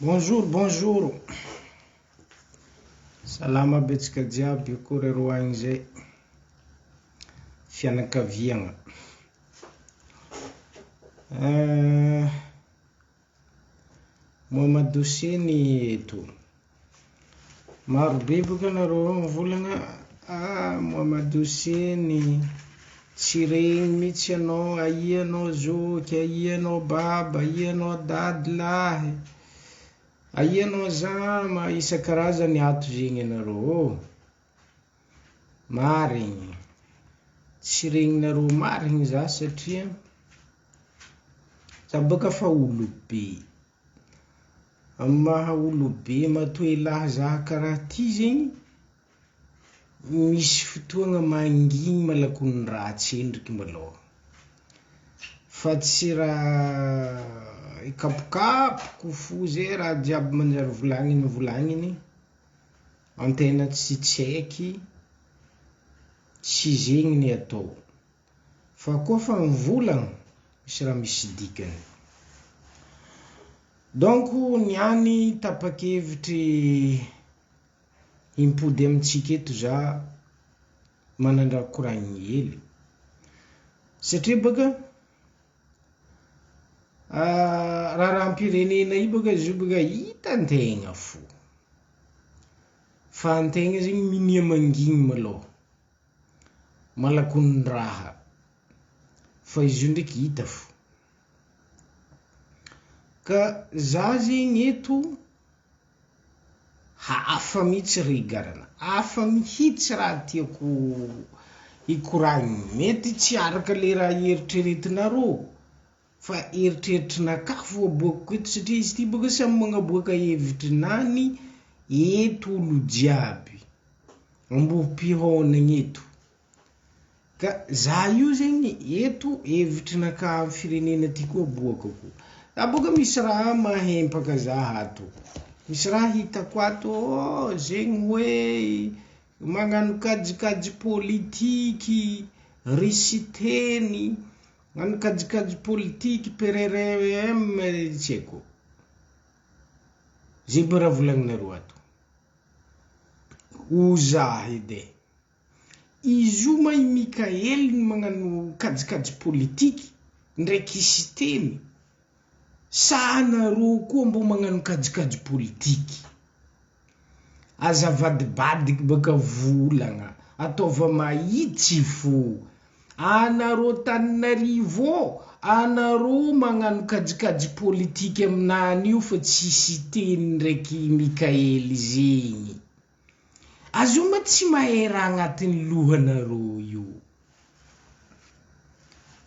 Bonjour bonjour Salama aby antsika jiaby akory arô agny zay fianakaviagna Mohamadou Seny eto Maro be boka nareo mivolagna ah Mohamadou Seny tsy regny mihitsy anao aia anao zoky aia anao baba aia anao dady lahy aia anao zama isan-karazany ato zegny anareo ô marigny tsy regninareo marigny za satria za boka fa olobe Amin'ny maha olobe matoa elah zah karaha ty zegny, misy fotoagna mangigny malaky olon-dratsy endriky malôha, fa tsy raha hikapokapoko fo zay raha jiaby manjary volagniny volagniny, an-tegna tsy tsaiky, tsy zegny ny atao. Fa koa fa mivolagna, misy raha misy dikany. Donc niany tapa-kevitry himpody amintsika eto za manandraha koragniny hely satria baka raharaham-pirenena io baka izy io baka hitan-tegna fo fa antegna zegny minia mangigny malôha malakondraha fa izy io ndraiky hita fo. Ka za zegny eto hafa mihitsy regarana, hafa mihitsy raha tiako hikoragnina, mety tsy araka le raha eritreretinareo fa eritreritrinakahy fo aboakako eto satria izy ity boka samy magnaboaka hevitrinany eto olo jiaby, ambohim-pihaonagna eto. Ka za io zegny eto hevitrinakahy am firenena ty koa aboakako. Za boka misy raha mahempaka za ato, misy raha hitako ato ô zegny hoe magnano kajikajy politiky ry Siteny, magnano kajikajy politiky PRRM tsy haiko. Zegny moa raha volagninareo ato. Ho za edy e. Izy io ma i Mickaël no magnano kajikajy politiky ndraiky i Siteny sa anareo koa mbô magnano kajikajy politiky? Aza avadibadiky baka volagna, ataova mahitsy fo. Anareo Taninarivo ô, anareo magnano kajikajy politiky aminany io fa tsy Siteny ndraiky Mickaël zegny. Azy io ma tsy mahay raha agnatin'ny lohanareo io.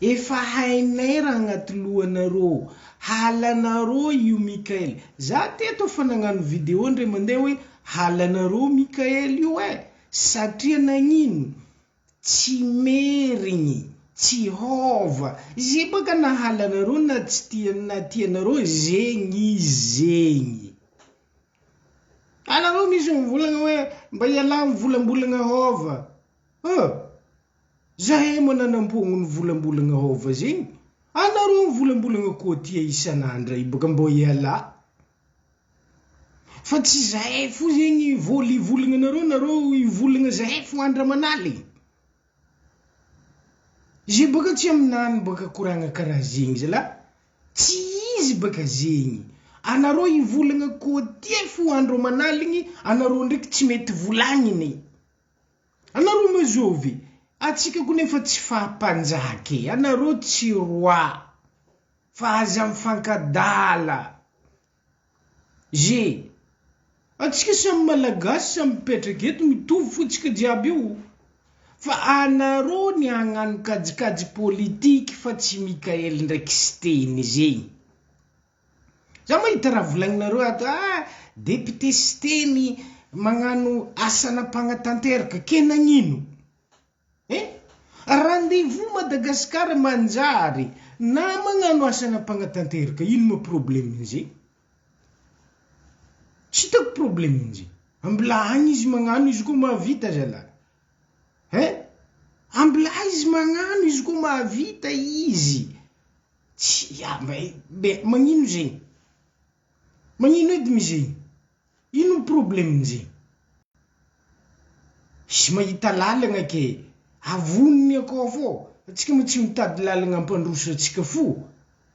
Efa hainay raha agnaty lohanareo. Halanareo io Mickaël. Za teto efa nagnano vidéo ndray mandeha hoe halanareo Mickaël io eh. Satria nagnino? Tsy merigny, tsy hôva. Ze baka na halanareo na tsy tia na tianareo zegny izy zegny. Anareo misy mivolagna hoe mba ialà mivolambolagna hôva. Oh! Zahay moa nanampoagno nivolambolagna hôva zegny. Anareo mivolambolagna côtier isan'andra io bôka mbô ialà. Fa tsy zahay fo zegny vôly hivolagna anareo, nareo hivolagna zahay fo andra aman'aligny. Ze bôka tsy aminany bôka koragna karaha zegny zalah. Tsy izy baka zegny. Anareo hivolagna côtier fo andro aman'aligny, anareo ndraiky tsy mety volagniny. Anareo ma zovy? Atsika kony efa tsy faha-mpanjaka e, anareo tsy roi fa aza mifankadala. Ze. Antsika samy Malagasy samy mipetraka eto mitovy fo tsika jiaby io. Fa anareo ny hagnano kajikajy politique fa tsy Mickaël ndraiky Siteny zegny. Za mahita raha volagninareo ato ah député Siteny magnano asana mpagnatanteraka ke nagnino? Eh! Rendez-vous Madagascar manjary na magnano asana mpagnatanteraka ino ma problème nze? Tsy hitako problème nze. Ambilà agny izy magnano izy koa mahavita zalahy. Hein! Ambilà izy magnano izy koa mahavita izy. Tsy, ya, mba, magnino zegny? Magnino edy misy zegny? Ino ny problème-ny zegny? Izy mahita lalagna ke avoniny akao fô, antsika moa tsy mitady lalagna hampandroso antsika fo,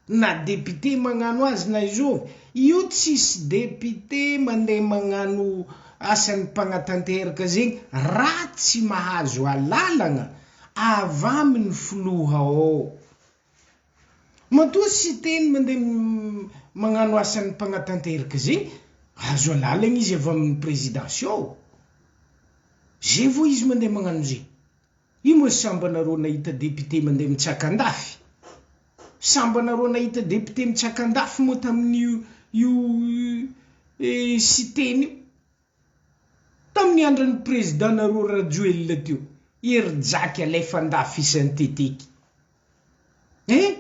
na député magnano azy na izôvy, io tsisy député mandeha magnano asan'ny mpagnatanteraka zegny raha tsy mahazo alalagna avy amin'ny filoha ao. Matoa Siteny mandeha magnano asan'ny mpagnatanteraka zegny, azo alalagna izy avy amin'ny présidence ao. Zay vao izy mandeha magnano zegny. Io moa sambanareo nahita député mandeha mitsaka andafy? Sambanareo nahita député mitsaka andafy moa tamin'io io Siteny io? Tamin'ny andron'ny président nareo Rajoelina teo, Hery Jaky alefa andafy isan-teteky. Eh!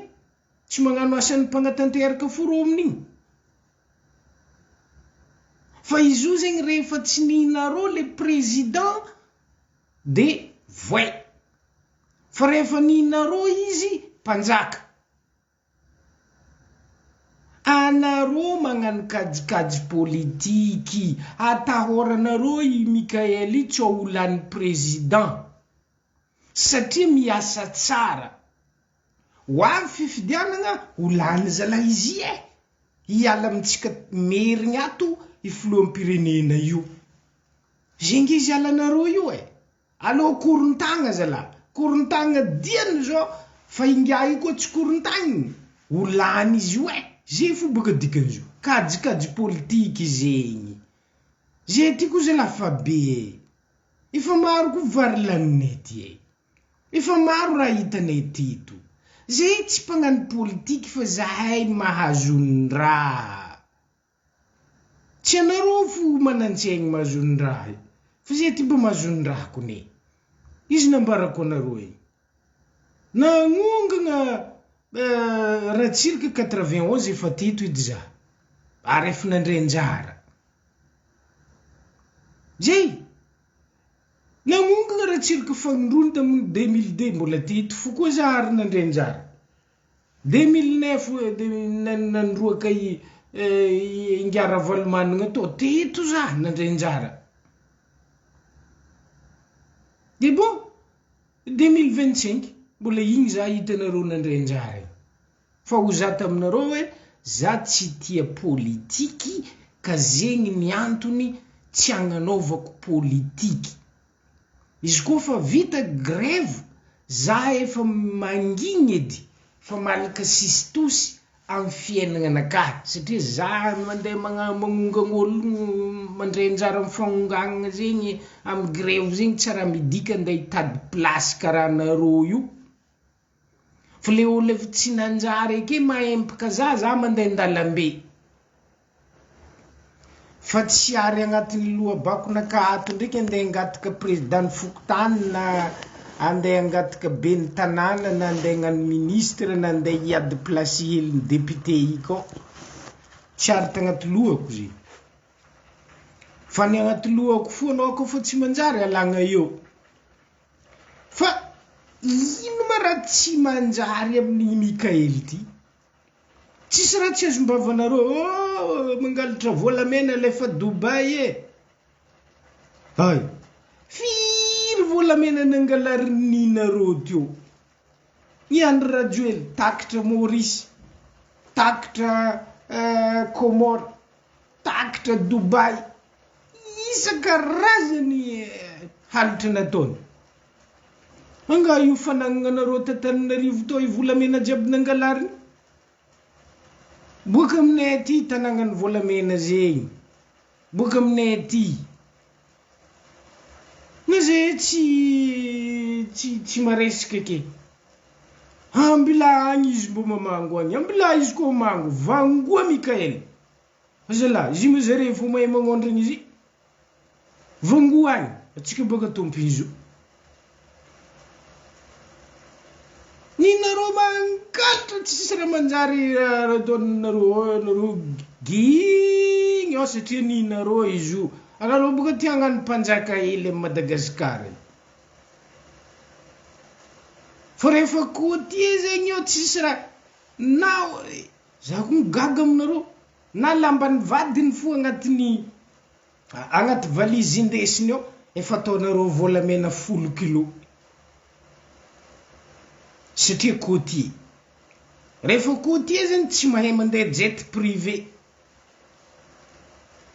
Tsy magnano asan'ny mpagnatanteraka fo reo amin'igny. Fa izy io zegny rehefa tsy nihinareo le président de voay. Fa rehefa nihinareo izy mpanjaka. Anareo magnano kajikajy politiky, atahoranareo i Mickaël io tsy ho lany président satria miasa tsara. Ho avy fifidianagna ho lany zalahy izy e! Hiala amintsika merigny ato i filoham-pirenena io. Ze nge izy alanareo io e! Aleo korontagna zalah, korontagna diany zao fa ingahy io koa tsy korontagniny, ho lany izy io eh! Zay fo baka dikan'izy io, kajikajy politiky zegny, zay ty koa zalah fa be eh! Efa maro koa vary laninay ty eh! Efa maro raha hitanay teto, zay tsy mpagnano politiky fa zahay mahazo ny raha. Tsy anareo fo manan-tsaigny mahazo ny raha io, fa zay ty mba mahazo ny raha kone. Izy nambarako anareo igny. Nagnongagna Ratsiraka 91 efa teto edy za, ary efa nandray anjara. Zay! Nagnongagna Ratsiraka fagnindroany tamin'ny 2002 mbola teto fo koa za ary nandray anjara. 2009 nandroaka i Ingahy Ravalomanana tao, teto za nandray anjara. De bon, 2025 mbola igny za hitanareo nandray anjara igny. Fa ho za taminareo hoe za tsy tia politiky ka zegny ny antony tsy agnanaovako politiky. Izy koa fa vita grève za efa mangigny edy fa malaka sisitosy am fiainagnanakahy satria za mandeha magnongagna olo mandray anjara am fagnongagnana zegny am grève zegny tsy raha midika andeha hitady place karaha anareo io fa le olo efa tsy nanjary ake mahempaka za, za mandeha andalambe. Fa tsy ary agnatin'ny lohabakonaka ato ndraiky andeha hangataka président ny fokontany na andeha hangataka ben'ny tanàna na andeha hagnano ministre na andeha hiady place helin'ny député i koa. Tsy ary tagnaty lohako zegny. Fa ny agnaty lohako fo anao koa fa tsy manjary alagna eo. Fa ino ma raha tsy manjary amin'i Mickaël ty? Tsisy raha tsy azom-bavanareo oh mangalatra volamena alefa Dubaï e! Hay! Firy volamena nangalarin'inareo teo? I Andry Rajoely takitra Maurice, takitra Comores, takitra Dubaï, isan-karazany halatra nataony. Angaha io fanagnanareo t'Antananarivo tao io volamena jiaby nangalariny? Boaka aminay aty tanagnany volamena zegny, boaka aminay aty. Na zay tsy tsy tsy maresaka ke. Ambila agny izy mbô mamango agny, ambila izy koa mamango, vangoa Mickaël. Azalahy, izy moa zare vao mahay magnondragna izy. Vangoa agny, atsika baka tompony izy io. Ny nareo mangalatra tsisy raha manjary raha ataonareo ao nareo gigny ao satria ny nareo izy io. Anareo boka te hagnano mpanjaka hely am Madagascar. Fa rehefa côtier zegny eo tsisy raha na za koa gaga aminareo. Na lamban'ny vadiny fo agnatin'ny agnaty valise indesiny ao efa ataonareo volamena folo kilo. Satria côtier. Rehefa côtier zegny tsy mahay mandeha jet privé.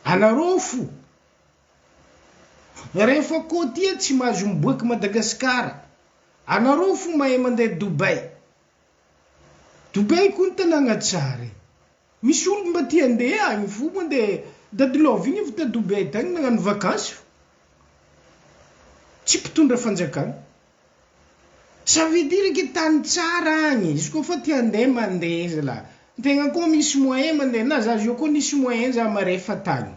Anareo fo. Rehefa côtier tsy mahazo miboaky Madagasikara. Anareo fo mahay mandeha Dubaï. Dubaï koa ny tanàgna tsara e. Misy olo mba tia andeha agny fo mandeha Dady Love igny avy ta Dubaï tagny nagnano vakansy fo. Tsy mpitondra fanjakana. Ça veut dire que tany tsara agny, izy koa fa tia andeha mandeha zalahy. Tegna koa misy moyen mandeha, na za zao koa nisy moyen za marefa tagny.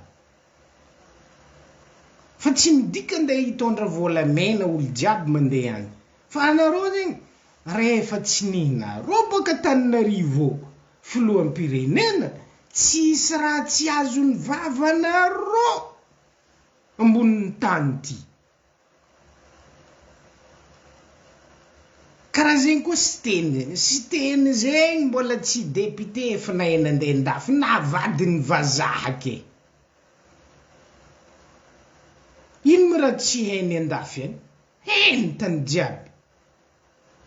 Fa tsy midika andeha hitondra volamena olo jiaby mandeha agny. Fa anareo zegny rehefa tsy ninareo bôka Antananarivo ao filoham-pirenena, tsisy raha tsy azon'ny vavanareo ambonin'ny tany ty. Karaha zegny koa Siteny zegny, Siteny zegny mbola tsy député efa nahay nandeha andafy na vadiny vazaha ke. Ino moa raha tsy hainy andafy any? Hainy tany jiaby.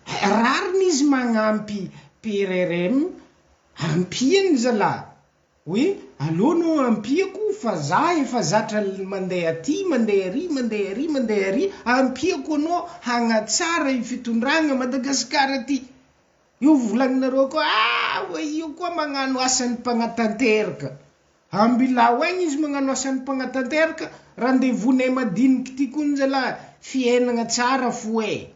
Rariny izy magnampy PRRM, ampiany zalahy. Hoe aleo anao ampiako fa za efa zatra mandeha aty mandeha ary mandeha ary mandeha ary ampiako anao hagnatsara io fitondragna Madagasikara ty. Io volagninareo koa ah oe io koa magnano asan'ny mpagnatanteraka. Ambilao agny izy magnano asan'ny mpagnatanteraka, rendez-vous-nay madiniky ty kony zalahy, fiainagna tsara fo e.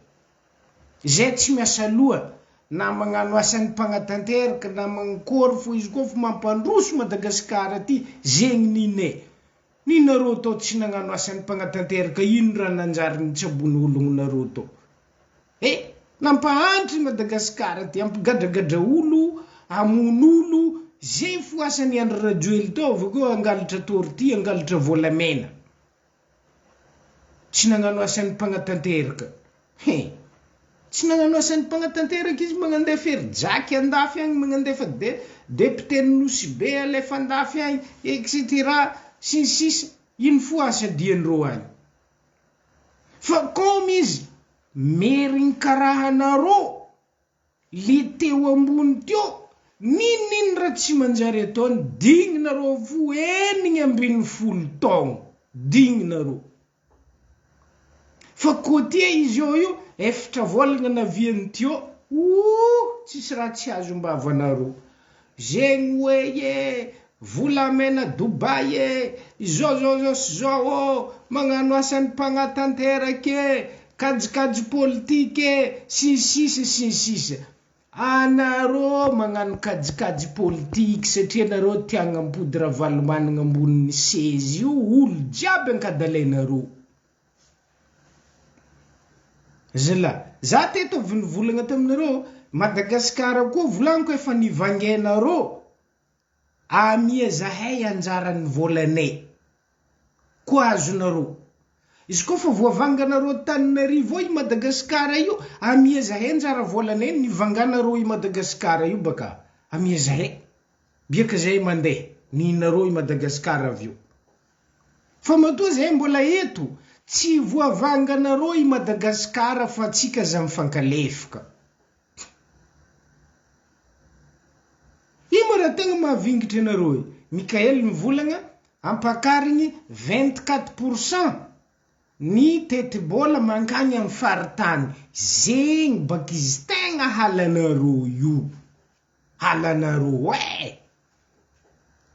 Zay tsy miasa loha na magnano asan'ny mpagnatanteraka na magnakôry fô izy koa fo mampandroso Madagascar ty zegny ninay. Ninareo tao tsy nagnano asan'ny mpagnatanteraka ino raha nanjary nitsabony ologno nareo tao. Eh! Nampahantra i Madagascar ty, hampigadragadra olo, hamono olo, zay fo asan'i Andry Rajoely tao avakeo hangalatra tortue, hangalatra volamena. Tsy nagnano asan'ny mpagnatanteraka. He! Tsy nagnano asan'ny mpagnatanteraka izy magnandefa ery jaky andafy agny, magnandefa de depiten'i Nosy Be alefa andafy agny, etc. Sy ny sisa Ino fo asa dian'ireo agny? Fa comme izy merigny karaha anareo Le teo ambony teo, n'inon'inona raha tsy manjary ataony, digninareo fo 16 taogno, digninareo. Fa côté izy eo io, efatra vôlagna naviany teo, ouh, tsisy raha tsy azom-bavanareo. Zegny oe e, volamena Dubaï e, izao zao zao sy zao ô, magnano asan'ny mpagnatanteraka e, kajikajy politika e, sy ny sisa sy ny sisa. Anareo magnano kajikajy politika satria nareo tia hagnampody Ravalomanana ambonin'ny seza io, olo jiaby ankadalainareo. Zala, za teto avy nivolagna taminareo, Madagascar koa volagniko efa nivangainareo, amia zahay anjaran'ny volanay koa azonareo. Izy koa fa voavanganareo Antananarivo ao i Madagascar io, amia zahay anjara volanay nivanganareo i Madagascar io baka, amia zahay, biaka zahay mandeha, nihinareo i Madagascar avy eo. Fa matoa zahay mbola eto, tsy voavanganareo i Madagascar fa tsika aza mifankalefoka. Io moa raha tegna mahavingitra anareo e! Mickaël mivolagna ampakarigny 24 pourcent ny tetibola mankagny am faritany, zegny baka izy tegna halanareo io. Halanareo eh!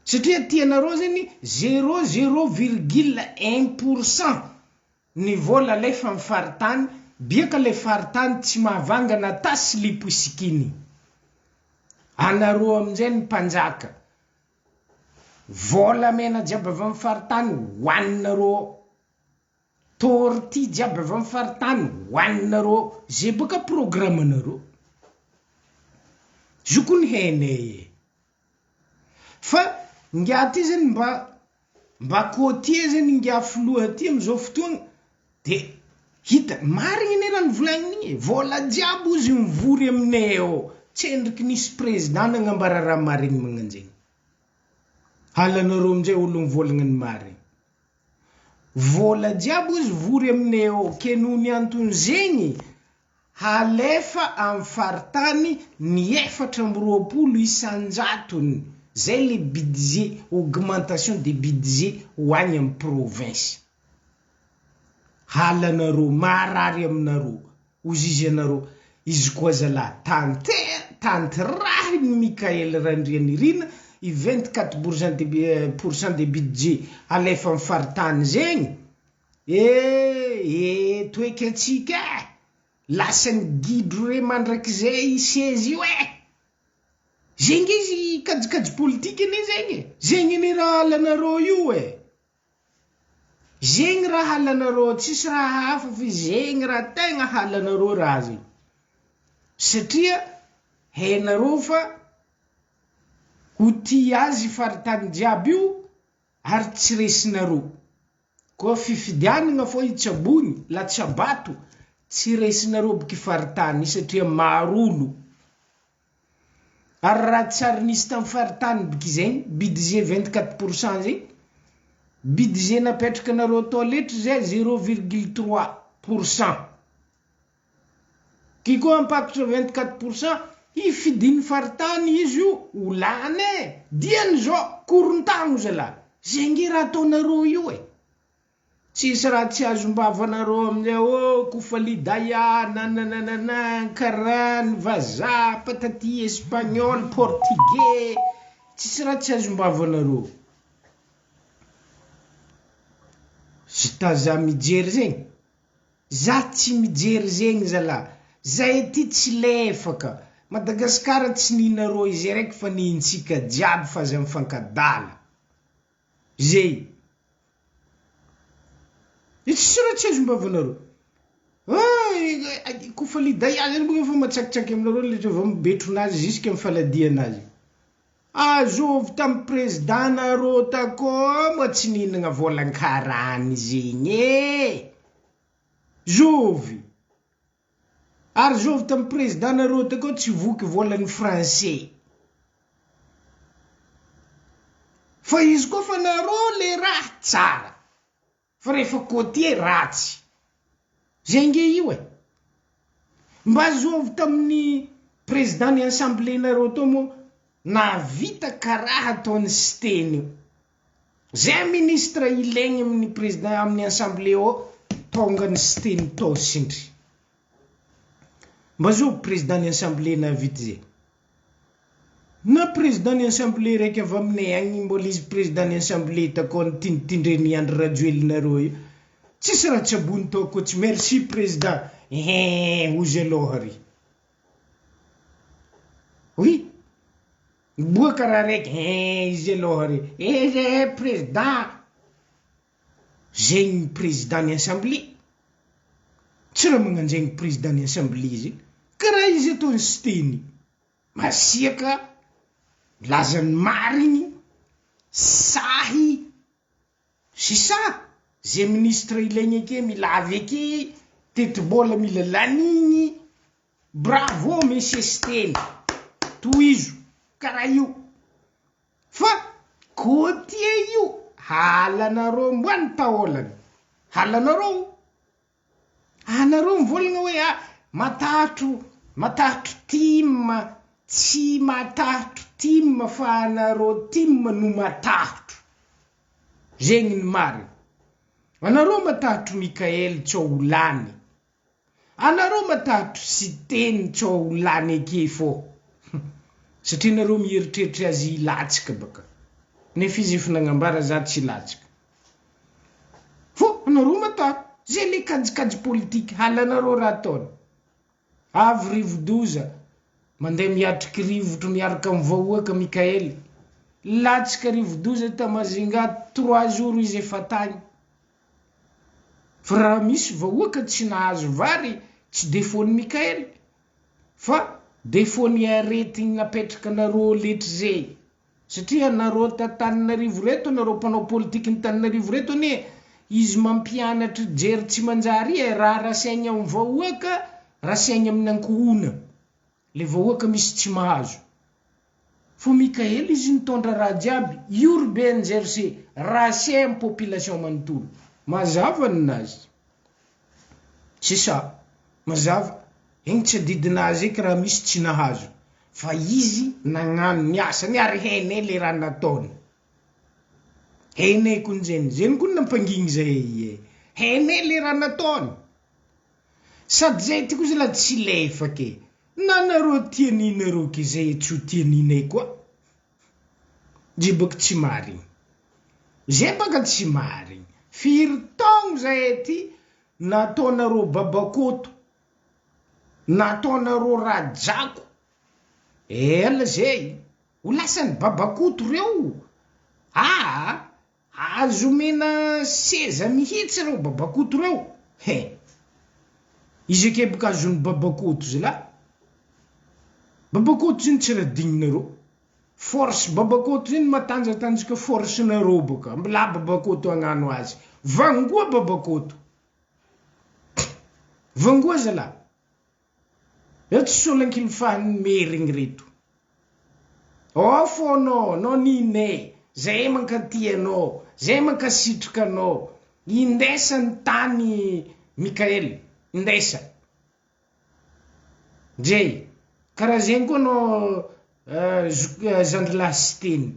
Satria tianareo zegny zero zero virgule un pour cent ny vola alefa am faritany, biaka le faritany tsy mahavangana ata silipo isikiny. Anareo aminjay ny mpanjaka, volamena jiaby avy am faritany hoaninareo ao. Torty jiaby avy am faritany hoaninareo ao, ze boka programme-nareo. Zo koa ny hainay e. Fa ingahy ty zany mba mba côtier zany ingahy filoha ty amizao fotoagna de hita, marigny anie raha nivolagniny igny e, vôla jiaby ozy mivory aminay ao, tsendriky nisy président nagnambara raha marigny magnanjegny. Halanareo aminjay olo mivolagna ny marigny. Vola jiaby ozy vory aminay ao ke noho ny antony zegny halefa am faritany ny 24 isanjatony zay le budget augmentation de budget ho agny am province. Halanareo marary aminareo ozy izy anareo izy koa zalahy tante tanterahiny Mickaël Randrianirina i 24 bourcent de pourcent de budget alefa am faritany zegny eh eto eky atsika eh lasany gidro re mandrakizay i seza io eh zegny izy kajikajy politika anie zegny e zegny anie raha halanareo io eh. Zegny raha halanareo tsisy raha hafa fa zegny raha tegna halanareo raha zegny satria hainareo fa ho tia azy faritany jiaby io ary tsy resinareo koa fifidianagna fô itsabogny latsabato tsy resinareo boky faritany satria maro olo. Ary raha tsy ary nisy tam faritany bky zegny budget 24 pour cent zegny, budget napetraka nareo tao letry zay zero virgule trois pour cent. Ky koa ampakatra 24 pour cent hifidiny faritany izy io ho lany e! Diany zao korontagno zalah! Zay nge raha ataonareo io e! Tsisy raha tsy azom-bavanareo amin'izay oh kofali daya nanananana karany vazaha patati espagnol portugais tsisy raha tsy azom-bavanareo Zta za mijery zegny za tsy mijery zegny zalah zay aty tsy lefaka Madagascar tsy ninareo izay raiky fa nintsika jiaby fa aza mifankadala Zay. Io tsisy raha tsy azom-bavanareo. Ah, kofa lidaya zany moa efa matsakitsaky aminareo le vao mibetrona azy jusque amin'ny faladiana azy. Azovy tamin'ny président nareo takao moa tsy nihinagna volan-karany zegny e. Zovy. Ary zovy tamin'ny président nareo takao tsy voky volan'ny français. Fa izy koa fa nareo le raha tsara. Fa rehefa côtier ratsy. Zay nge io e. Mba zovy tamin'ny président ny assemblée nareo tao moa nahavita karaha ataon'i Siteny io. Zay ministre ilaigny amin'ny président amin'ny assemblée ao tonga ny Siteny tao sindry. Mba zovy président ny assemblée nahavita zay. Na président ny assemblée raiky avy aminay agny mbola izy président ny assemblée takao nitindritindren'i Andry Rajoelina reo io tsisy raha tsabony tao koa tsy merci président ehe hozy aloha ry oui miboaka raha raiky ehe izy aloha ry ehe président zegny président ny assemblée tsy raha magnanjegny président ny assemblée zegny karaha izy ataony Siteny masiaka milaza ny marigny sahy c'est ça ze ministre ilaigny ake mila avy ake tetibola mila lanigny bravo monsieur Siteny tohizo karaha io fa côtier io halanareo mboany taolany halanareo anareo mivolagna hoe ah matahotro matahotro tim tsy matahotro tim fa anareo tim no matahotro zegny ny mariny anareo matahotro Mickaël tsy ho lany anareo matahotro Siteny tsy ho lany ake fô satria nareo mieritreritry azy hilatsaka baka nefa izy efa nagnambara za tsy hilatsaka fô anareo matahotro zay le kajikajy politique halanareo raha ataony avy rivodoza mandeha miatriky rivotro miaraka amin'ny vahoaka Mickaël latsaka rivodoza ta Majunga trois jours izy efa tagny fa raha misy vahoaka tsy nahazo vary tsy défaut-ny Mickaël fa défaut-ny aretigny napetraka anareo letry zay satria anareo ta-Tananarivo reto anareo mpanao politiky ny Tananarivo reto anie izy mampianatry jery tsy manjary e raha rasaigny amin'ny vahoaka rasaigny amin'ny ankohona le vahoaka misy tsy mahazo. Fô Mickaël izy nitondra raha jiaby, io ry BNGRC, race am population manontolo. Mazava ninazy. C'est ça. Mazava. Igny tsy adidinazy eky raha misy tsy nahazo. Fa izy nagnano ny asany ary hainay le raha nataony. Hainay kony zegny. Zegny kony nampangigny zahay e. Hainay le raha nataony. Sady zay ty koa zalahy tsy lefa ke. Na nareo tia ninareo ke zay tsy ho tia ninay koa. Jibako tsy marigny. Zay baka tsy marigny. Firy taogno zahay ty nataonareo babakoto. Nataonareo rajako. Ela zay. Ho lasan'ny babakoto reo. Aa azo omena seza mihitsy reo babakoto reo. He. Izy ake boka azon'ny babakoto zalahy. Babakoto zany tsy raha digninareo. Force babakoto zany matanjatanjaka force nareo boka. Mbola babakoto hagnano azy. Vangoa babakoto. Vangoa zalahy. Eo tsy solankilifahan'ny merigny reto. Oh fônô, nao ninay, zahay mankatia anao, zahay mankasitraka anao. Indesa ny tany Mickaël, indesa. Njay, karaha zegny koa anao zandrilahy Siteny.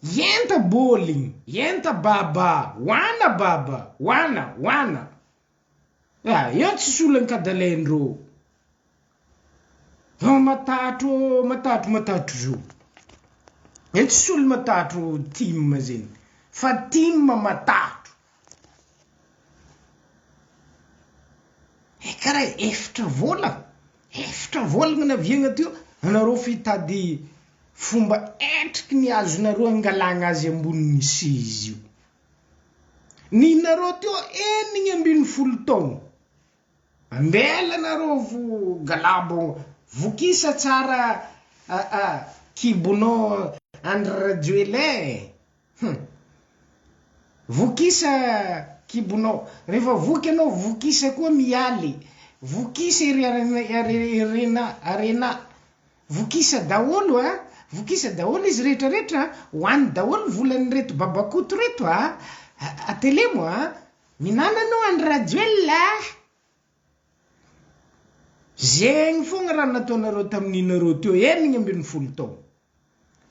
Enta bôligny, enta baba, hoana baba, hoana, hoana. Ah, eo tsisy olona ankadalain-dreo. Fa matatro, matatro, matatro zo. Eo tsisy olo matatro team zegny. Fa team matatro. Eh, karaha efatra vôlagna, efatra vôlagna naviagna teo, anareo fa hitady fomba entriky ny azonareo angalagna azy ambonin'ny seza io. Ninareo teo 16 taogno. Ambela nareo vo galabo vokisa tsara kibonao Andry Rajoelina e! Hum. Vokisa kibonao. Rehefa voky anao vokisa koa mialy. Vokisa ery arena arena. Vokisa daholo a! Vokisa daholo izy rehetra rehetra a! Ho any daholo volan'ireto babakoto reto a! Atelemo a! Minana anao Andry Rajoelina a! Zegny fogna raha nataonareo tamin'inareo teo 16 taogno.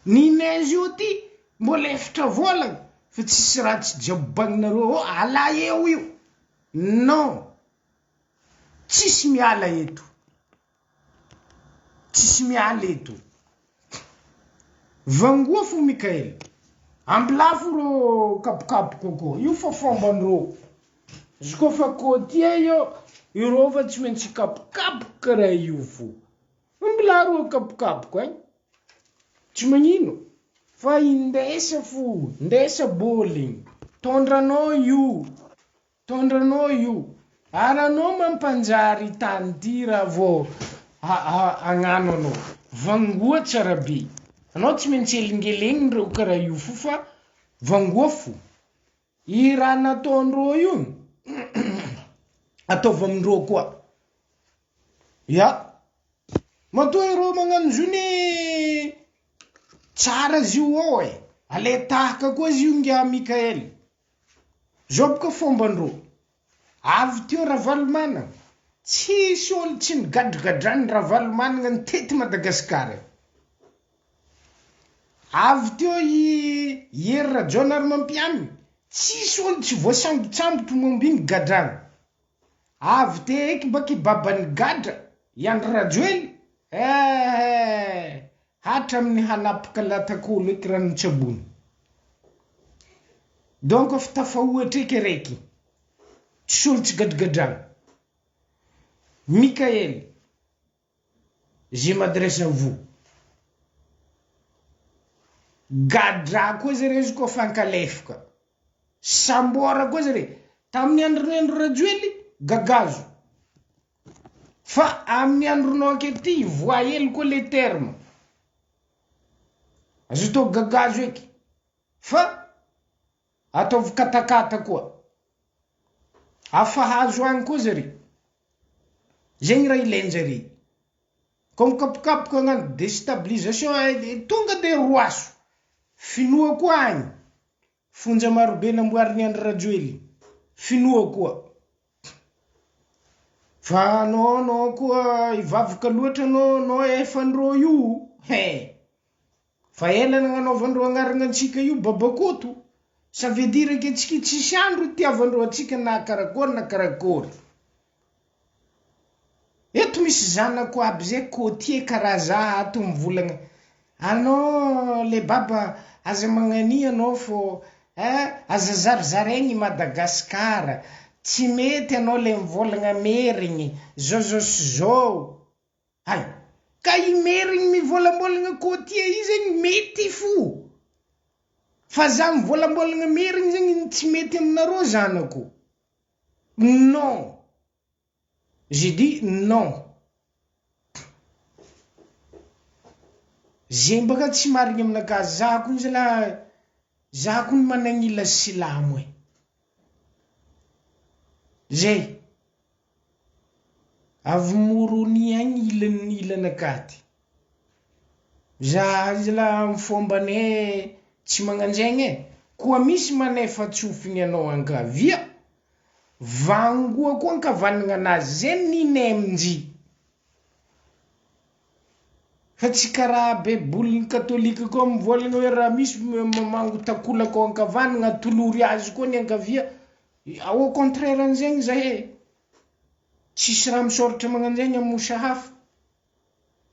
Ny io ty mbola efatra volagna fa tsisy raha tsy jabobaninareo ao ala eo io. Non! Tsisy miala eto. Tsisy miala eto. Vangoa fo Mickaël. Ambilafo rô kapokapoka koa. Io fa fomban-drô. Izy koa fa côtier io, irô fa tsy maintsy kapokapoka karaha io fo. Ambilà rô kapokapoka ein. Tsy magnino. Fa indesa fo, indesa bôligny. Tondranao io. Tondranao io. Ary anao mampanjary tany ty raha vao hagnano anao. Vangoa tsara be. Anao tsy maintsy elingelegny reo karaha io fo fa vangoa fo. I raha nataondreo io ataovy amindreo koa. Ya. Matoa ireo magnano izy io ne tsara izy io ao e. Alay tahaka koa izy io ngia Mickaël. Zao boka fomban-dreo. Avy teo Ravalomanana. Tsisy olo tsy nigadragadrany Ravalomanana nitety Madagasikara. Avy teo i Hery Rajaonarimampianina. Tsisy olo tsy voasambotsambotra momba iny gadrana. Avy teo eky baka i baban'ny gadra, i Andry Rajoely. Eh! Hatramin'ny hanapaka latak'olo eky ranon-tsabony. Donc efa tafahoatra eky araiky. Tsisy olo tsy gadragadrana. Mickaël, je m'adresse à vous. Gadra koa zareo izy koa fankalefoka. Sambora koa zare. Tamin'ny andron'i Andry Rajoely, gagazo. Fa amin'ny andronao akehitriny, voahely koa le terme. Azo atao gagazo eky. Fa ataovy katakata koa. Afahazo agny koa zare. Zegny raha ilain-jare. Koa mikapokapoka hagnano destabilisation tonga de roaso. Finoa koa agny. Fonja marobe namboarin'i Andry Rajoelina. Finoa koa. Fa anao anao koa hivavaka loatra anao anao efandreo io he. Fa ela nagnanaovandreo agnarana antsika io babakoto. Ça veut dire que antsika io tsisy andro itiavandreo antsika na karakory na karakory. Eto misy zanako aby zay côtier karaha za ato mivolagna anao le baba aza magnania anao fô eh aza zarizaraigny i Madagascar tsy mety anao le mivolagna merigny zao zao sy zao hay ka i merigny mivolambolagna côtier io zegny mety fo fa za mivolambolagna merigny zegny tsy mety aminareo zanako non J'ai dit non. Zegny baka tsy marigny aminakahy, za kony zalahy, za kony managnila silamo e. Zay. Avy Moroni agny ilan'ny ilanakahy ty. Za zalahy amy fombanay tsy magnanjegny e. Koa misy manefa tsofigny anao ankavia, Vangoa koa ankavanagna anazy zay ninem-njy fa tsy karaha baibolin'ny katolika koa mivolagna hoe raha misy mamango takolaka ao ankavanagna atolory azy koa ny ankavia, au contraire an'zegny zahay e, tsisy raha misoratra magnanjegny am moushahaf,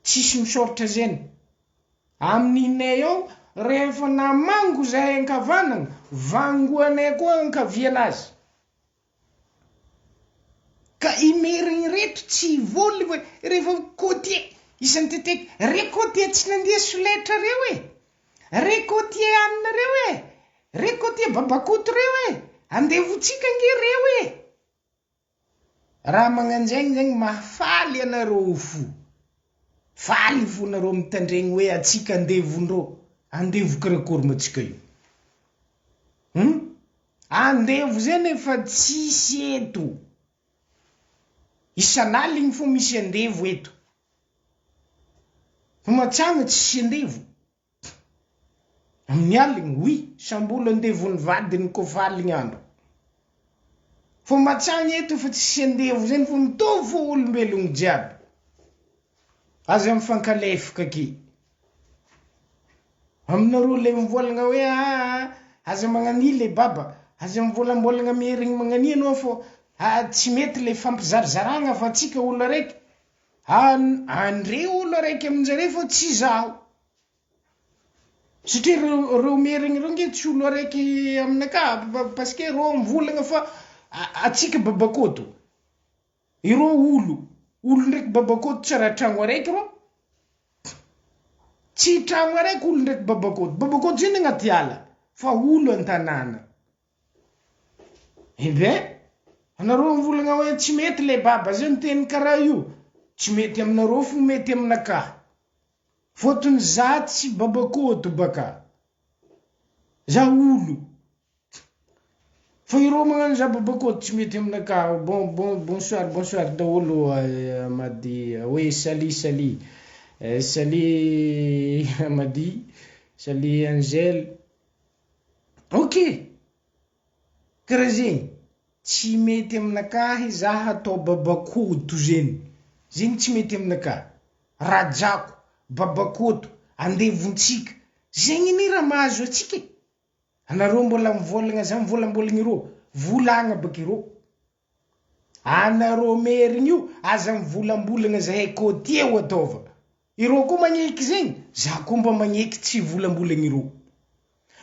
tsisy misoratra zegny amininay ao, rehefa namango zahay ankavanagna, vangoanay koa ankavianazy. Ka i merigny reto tsy voly hoe rehefa côtier isan-teteky re côtier tsy nandia soletra reo e! Re côtier anona reo e! Re côtier babakoto reo e! Andevotsika ange reo e! Raha magnanjegny zegny mahafaly anareo fo. Faly fo nareo mitandregny hoe atsika andevondreo. Andevo karakory ma tsika io? Hum? Andevo zegny efa tsisy eto. Isan'aligny fo misy andevo eto. Fa matsagna tsisy andevo. Amin'ny aligny, oui, samby olo andevon'ny vadiny kôfa aligny andro. Fô matsagny eto efa tsisy andevo zegny fô mitovy fô olombelogno jiaby. Aza mifankalefaka aky. Aminareo le mivolagna hoe aa aza magnania le baba, aza mivolambolagna mierigny magnania anao fô aa tsy mety le fampizarizaragna fa atsika olo araiky. An andre olo araiky aminjare fô tsy zaho. Satria reo reo merigny reo nge tsy olo araiky aminakahy parce que reo mivolagna fa atsika babakoto, ireo olo, olo ndraiky babakoto tsy raha tragno araiky reo, tsy tragno araiky olo ndraiky babakoto, babakoto zany agnaty ala fa olo an-tanàna. Eh ben, anareo mivolagna hoe tsy mety le baba zay miteny karaha io, tsy mety aminareo fo mety aminakahy. Fôtony za tsy babakoto baka. Za olo. Fa ireo magnano za babakoto tsy mety aminakahy. Bon bon bonsoir bonsoir daholo Amady hoe salut salut salut Amady salut Angel. Ok. Karaha zegny. Tsy mety aminakahy za hatao babakoto zegny. Zegny tsy mety aminakahy. Rajako, babakoto, andevontsika. Zegny anie raha mahazo atsika e. Anareo mbola mivolagna za mivolambolagna ireo. Volagna baka ireo. Anareo merigny io aza mivolambolagna zahay côtier ho ataova. Ireo koa magneky zegny, za koa mba magneky tsy hivolambolagna ireo.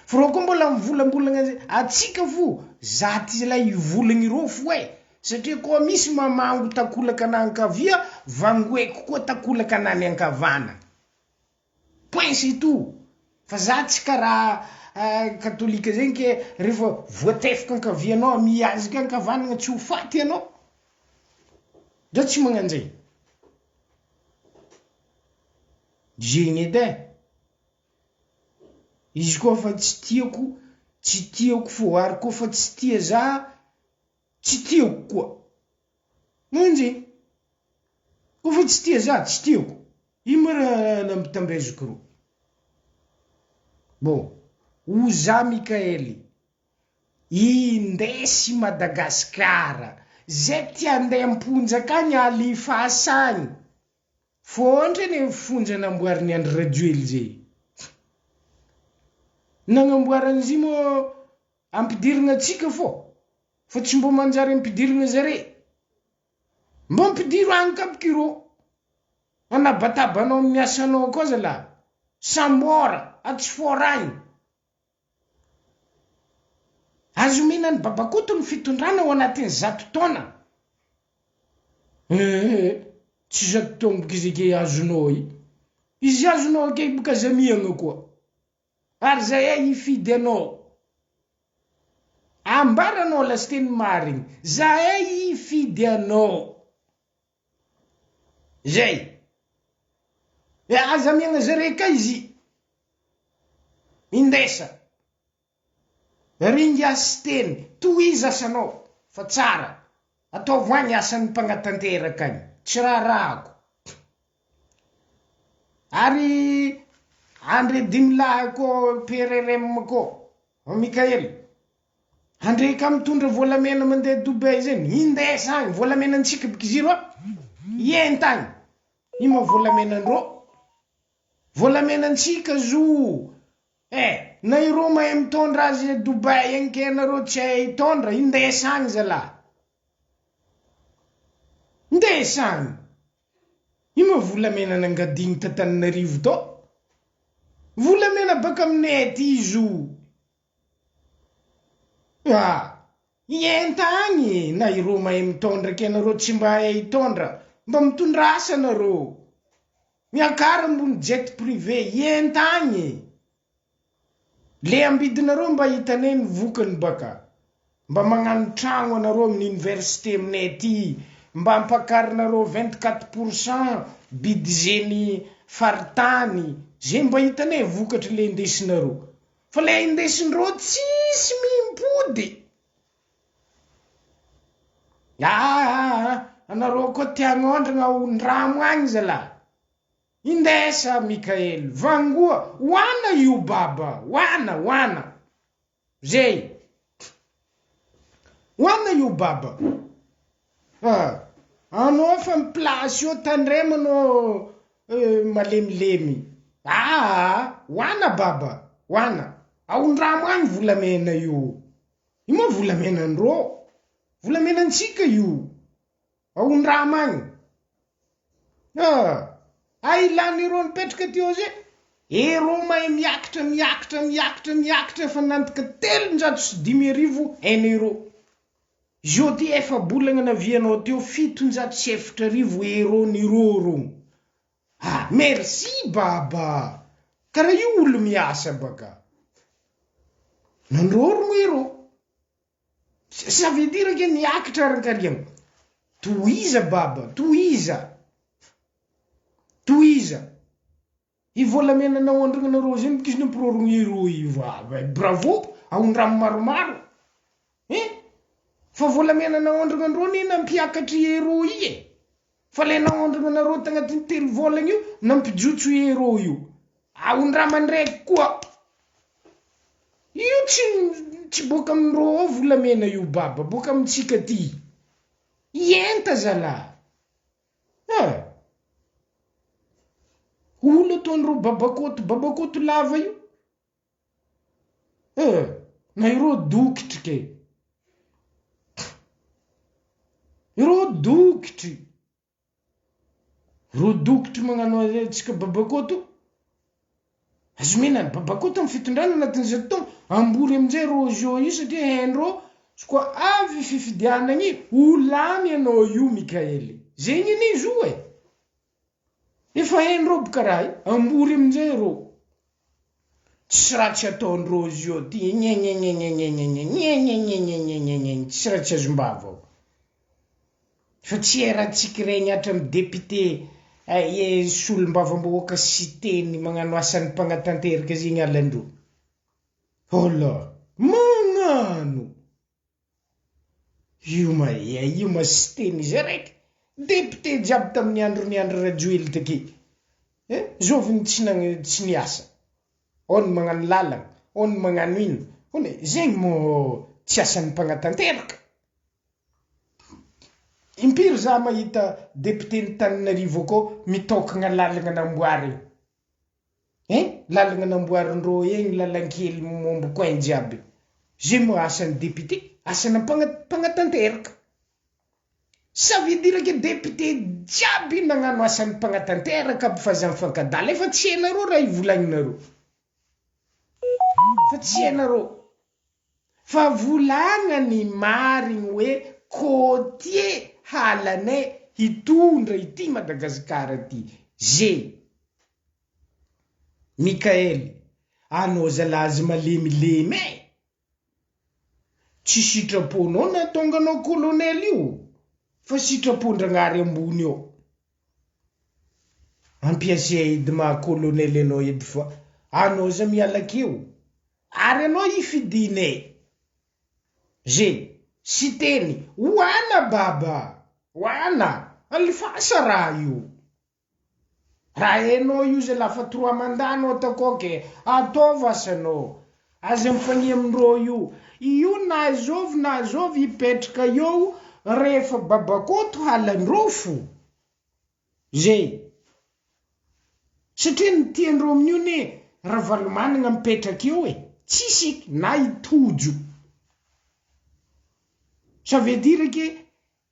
Fa ireo koa mbola mivolambolagna atsika fo, za ty zalahy hivolagna ireo fo e! Satria koa misy mamango takolaka ana ankavia, vangoeko koa takolaka ana any ankavana. Point c'est tout. Fa za tsy karaha katolika zegny ke rehefa voatefaka ankavianao mihazaka ankavanagna tsy ho faty anao. Za tsy magnanjay. Zegny edy e. Izy koa fa tsy tiako, tsy tiako fô ary koa fa tsy tia za, tsy tiako koa. Magnanjegny. Koa fa tsy tia za, tsy tiako. Ino moa raha nampitambeziko ro? Bon, Oza Mickaël, indesy Madagascar, zay ty andeha am-ponja akagny alifasa agny. Fôndra anie fonja namboarin'i Andry Rajoely zay. Nagnamboarany izy moa ampidirigna antsika fô, fa tsy mbô manjary ampidirigna zare. Mbô ampidiro agny kabiky irô. Anabatabanao amin'ny asanao koa zalahy. Sambôra, atsifôra agny. Azo omena an'i Babakoto ny fitondrana ao anatin'ny zato taona. Ee, tsy zato taona boka izy ake azonao i. Izy azonao ake boka aza miagna koa. Ary zahay hifidy anao. Ambaranao lasiteny marigny, zahay hifidy anao. Zay. E aza amiagna zare ka izy. Indesa. Ringa Siteny, tohizo asanao fa tsara. Ataovo agny asan'ny mpagnatanteraka agny. Tsy raharahako. Ary Andre Dimilahy ko PRRM ko, Mickaël. Andre ka mitondra volamena mandeha Dubaï zegny, indesa agny, volamenantsika bky ziro a, ienta agny. Ino ma volamenandrô? Volamenantsika zo eh! Na ireo mahay mitondra azy a Dubaï agny ke anareo tsy hay hitondra, indesa agny zalah. Indesa agny. Ino ma volamena nangadigny t'Antananarivo tao? Volamena baka aminay aty zo. Ah! Ienta agny e! Na ireo mahay mitondra ke anareo tsy mba hay hitondra, mba mitondra asa nareo. Miakara ambony jet privé, ienta agny e! Le ambidinareo mba hitanay ny vokany baka. Mba magnano tragno anareo amin'ny université aminay aty, mba ampakarinareo 24 pour cent budget-ny faritany, zay mba hitanay vokatry le indesinareo. Fa le indesindreo tsisy mimpody. Aa anareo koa te hagnondragna ondramo agny zalahy. Indesa Mickaël, vangoa, hoana io baba, hoana, hoana. Zay. Hoana io baba. Ah, anao fa mi-place eo tandremo anao malemilemy. Aa, hoana baba, hoana. Aondramo agny volamena io. Io moa volamenandreo. Volamenantsika io. Aondramo agny. Ah, ailan'ireo nipetraka teo zay. Ero mahay miakatra, miakatra, miakatra, miakatra efa nantika 5300 un euro. Zio ty efa-bolagna navianao teo 4700 euro ny roro. Ah, merci baba. Karaha io olo miasa baka. Nandrorogno ero. Ça veut dire que niakatra arankariagna. Tohiza baba, tohiza. Tohiza. I volamena naondragnanareo zegny boka izy nampirorogno ero io va. Bravo, aondramo maromaro. Eh? Fa volamena naondragnandreo ne nampiakatry ero i e. Fa le naondragnanareo tagnatin'ny 3 volagna io nampijotso ero io. Aondrama ndraiky koa. Io tsy boaka amindreo ao volamena io baba, boaka amintsika ty. Ienta zalahy. Eh. Olo ataondreo babakoto, babakoto lava io. Eh, na ireo dokitry ke. Ireo dokitry. Ireo dokitry magnano antsika babakoto. Azo omena ny babakoto amin'ny fitondrana anatin'ny zato taona. Ambory amin'izay reo io satria haindreo sy koa avy fifidianana igny ho lany anao io Mickaël. Zegny anie izy io e. Efa haindreo boka raha io. Ambory amin'izay reo. Tsisy raha tsy ataondreo izy io ty. Nyenyenyenyenyenyenyenyenyenyenyenyenyenyenyenyenye. Tsisy raha tsy azom-bava ao. Fa tsy erantsika regny hatramin'ny député solombavambahoaka Siteny magnano asan'ny mpagnatanteraka zegny alandreo. Hola, magnano. Io ma io ma Siteny izy araiky. Député jiaby tamin'ny andron'ny Andry Rajoely take. Eh, zovy ny tsy nagn- tsy niasa? Ao ny magnano lalagna, ao ny magnano ino. Hono e, zegny moa tsy asan'ny mpagnatanteraka? Impiry za mahita député-n'Antananarivo akao mitôkagna lalagna namboarigny? Hein, lalagna namboarindreo egny, lalankely momba coin jiaby. Zegny moa asan'ny député, asana mpagna- mpagnatanteraka. Ça veut dire que député jiaby nagnano asan'ny mpagnatanteraka aby fa za mifankadala. Efa tsy hainareo raha ivolagninareo. Fa tsy hainareo. Fa volagna ny marigny hoe côtier halanay hitondra ity Madagasikara ty. Ze. Mikael, anao zalazy malemilemy e! Tsy sitraponao nahatonga anao colonel io fa sitrapon-dragnahary ambony eo. Ampiasay edy maha colonel anao edy fa anao za miala akeo ary anao ifidinay. Ze, Siteny, hoana baba, hoana, alefasa raha io. Raha hainao io zalahy fa trois mandat anao ataoko ok, ataovy asanao. Aza mifania amindreo io. Io na zovy na zovy hipetraka eo rehefa babakoto halandreo fo. Zay. Satria ny tiandreo amin'io ne Ravalomanana mipetraka eo e. Tsisy na i Tojo. Ça veut dire que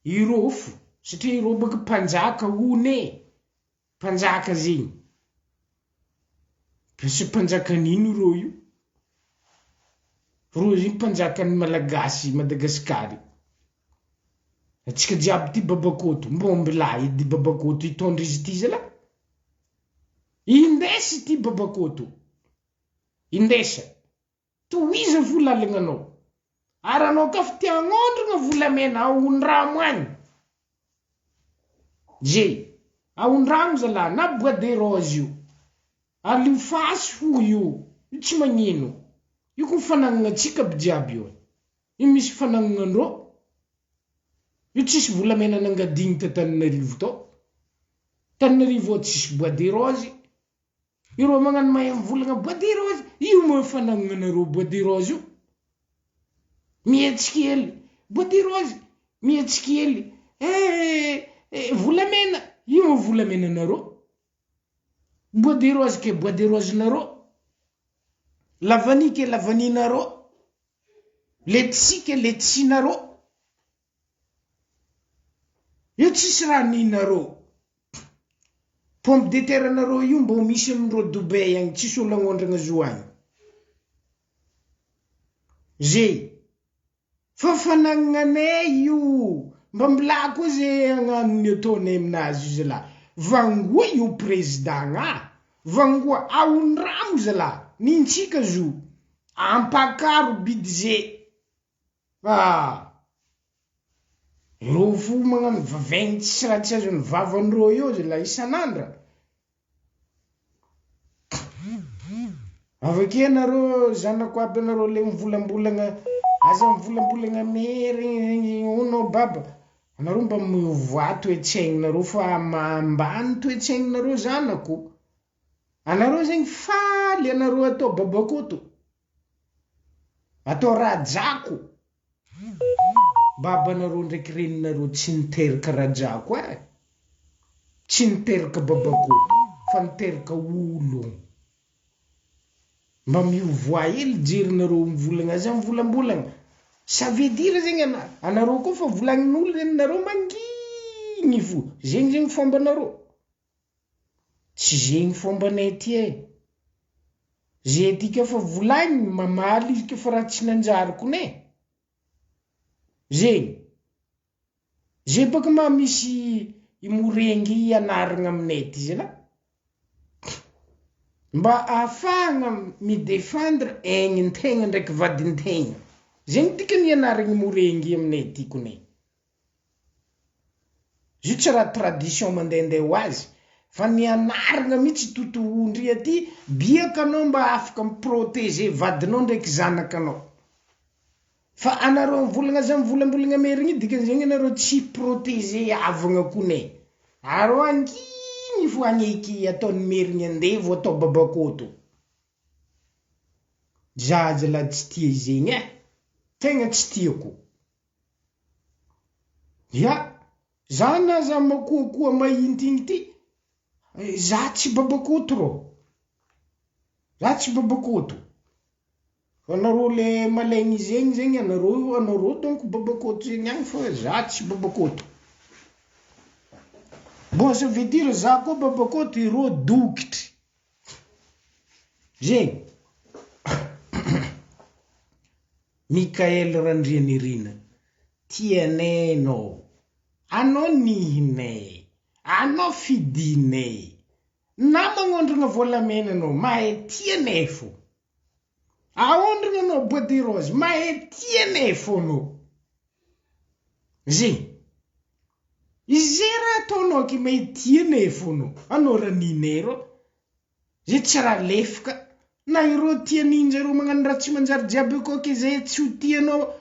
ireo fo, satria ireo baka mpanjaka hono e, mpanjaka zegny. Sy mpanjakan'ino ireo io? Reo zegny mpanjakan'ny Malagasy, Madagasikara. Atsika jiaby ty babakoto, mbô mbilà edy babakoto hitondra izy ty zalahy. Indesy ty babakoto, indesa. Tohiza fo lalagnanao. Ary anao ka fa te hagnondragna volamena ahondramo agny. Ze, ahondramo zalahy na bois de rose io. Alio fasy fo io, io tsy magnino. Io ko fanagnantsika aby jiaby io. Io misy fanagnanandreo. Io tsisy volamena nangadigny t'Antananarivo tao. Tananarivo ao tsisy bois de rose. Ireo magnano mahay mivolagna bois de rose, io moa fanagnanareo bois de rose io. Mihetsiky hely, bois de rose, mihetsiky hely, eh, eh, volamena, io moa volamenanareo. Bois de rose ke bois de rose nareo. La vanille ke la vanille nareo. Letchi ke letchi nareo. Io tsisy raha ninareo. Pomme de terre nareo io mbô misy amindreo Dubai agny tsisy olo agnondragna zo agny. Zay. Fa fanagnanay io. Mba mbilà koa zay hagnano ny ataonay aminazy io zalahy. Vangoa io président gna. Vangoa ahondramo zalahy. Nintsika zo. Ampakaro budget. Ah! Reo fo magnano vaventy tsy raha tsy azon'ny vavandreo eo zalahy isan'andra. Avake anareo zanako aby anareo le mivolambolagna, aza mivolambolagna merigny hono baba. Anareo mba miovaoa toe-tsaignareo fa ambany toe-tsaignareo zanako. Anareo zegny faly anareo atao babakoto. Atao rajako. Babanareo ndraiky reninareo tsy niteraka rajako e. Tsy niteraka babakoto fa niteraka olo. Mba miovoa hely jerinareo mivolagna aza mivolambolagna. Ça veut dire zegny ana- anareo koa fa volagnin'olo zegny nareo mangigny fo. Zegny zegny fombanareo. Tsy zegny fombanay ty e. Ze ty ka fa volagniny mamaly izy ka fa raha tsy nanjary kone. Zegny. Ze baka ma misy i morengy ianaragna aminay ty zalahy. Mba ahafahagna mi-défendre aignin-tegna ndraiky vadin-tegna. Zegny dikany ianaragny morengy aminay ty kone. Izy io tsy raha tradition mandehandeha ho azy fa nianaragna mihitsy totohondry aty biaka anao mba afaka mi-protéger vadinao ndraiky zanakanao. Fa anareo mivolagna za mivolambolagna merigny io dikan'izegny anareo tsy protéger havagna kone. Areo anginy. Igny fo agneky ataon'ny merigny andevo atao babakoto. Za zalahy tsy tia izegny eh! Tegna tsy tiako. Ya! Za na za makoakoa mahinty igny ty, za tsy babakoto rô! Za tsy babakoto. Fa nareo le malaigny zegny zegny anareo anareo donc babakoto zegny agny fa za tsy babakoto. Bon ça veut dire za koa babakoto ireo dokitry. Zegny. Mickaël Randrianirina, tianay anao, anao nihinay, anao fidinay, na magnondragna volamena anao mahay tianay fô. Aondragna anao bois de rose, mahay tianay fô anao. Zegny. Ze raha ataonao aky mahay tianay fô anao. Anao raha ninay rô. Ze tsy raha lefika. Na ireo tia ninjareo magnano raha tsy manjary jiaby io koa ke zay tsy ho tianao.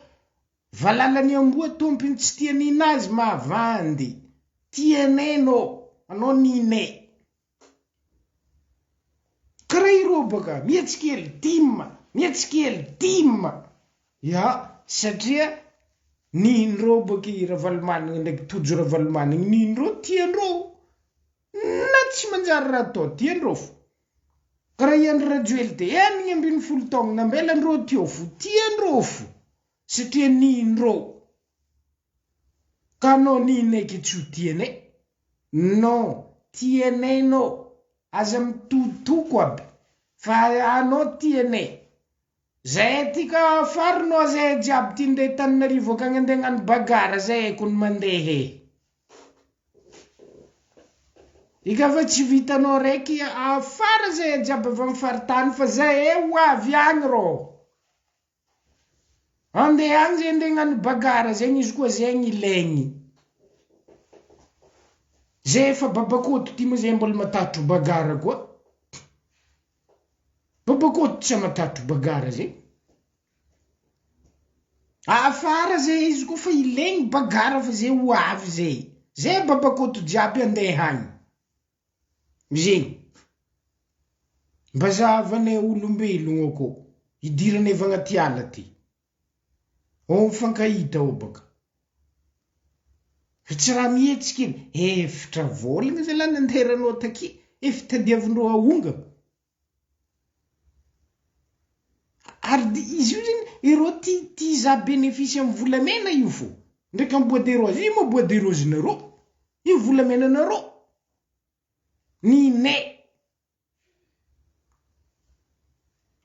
Valalan'ny amboa tompony tsy tia ninazy mavandy. Tianay anao. Anao ninay. Karaha ireo baka, mihetsika hely tim, mihetsika hely tim. Ya, satria nihindreo baka i Ravalomanana ndraiky Tojo Ravalomanana, nihindreo tiandreo, na tsy manjary raha atao, tiandreo fo. Karaha i Andry Rajoely ty, 16 taogno nambelandreo teo fo, tiandreo fo, satria nihindreo. Ka anao nihinay ke tsy ho tianay? Non, tianay nao, aza mitotoko aby fa anao tianay. Zahay aty ka farinao zahay jiaby ty ndeha Tananarivo akagny andeha hagnano bagarre zahay kony mandeha e. Eka fa tsy vitanao raiky afara zahay jiaby avy amy faritany fa zahay ho avy agny rô. Andeha agny zay andeha hagnano bagarre zegny izy koa zegny ilaigny. Zay efa babakoto ty moa zay mbola matatro bagarre koa. Babakoto tsy matatro bagarre zegny. Afara zay izy koa fa ilaigny bagarre fa zay ho avy zay. Zay babakoto jiaby andeha agny. Zegny. Mba zahavanay olombelogno akô, idiranay avy agnaty ala aty. Ao mifankahita ao baka. Fa tsy raha mihetsika iny. Efitra vôlagna zalahy nanderanao taky, efa tadiavindreo ahongana. Ary de izy io zegny, ireo tia tia hizaha bénéfice amin'ny volamena io fô. Ndraiky amin'ny bois de rose, io moa bois de rose-nareo, io volamenanareo. Ny nay.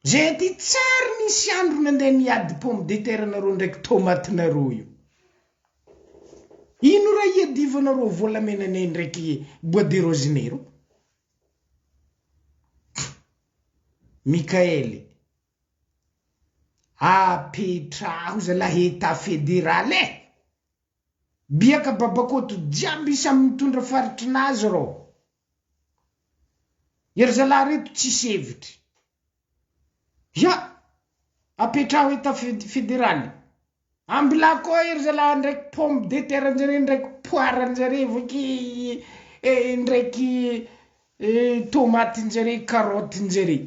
Zay aty tsary nisy andro nandeha niady pomme de terre nareo ndraiky tomate nareo io. Ino raha iadivanareo volamenanay ndraiky bois de rose nay reo? Mickaël, apetraho zalahy etat federal eh! Biaka babakoto jiaby samy mitondra faritrinazy rô. Ery zalahy reto tsisy hevitry. Ya! Apetraho etat federaly. Ambilà koa ery zalahy ndraiky pomme de terre njare ndraiky poire njare vaky ndraiky tomaty njare carotte njare.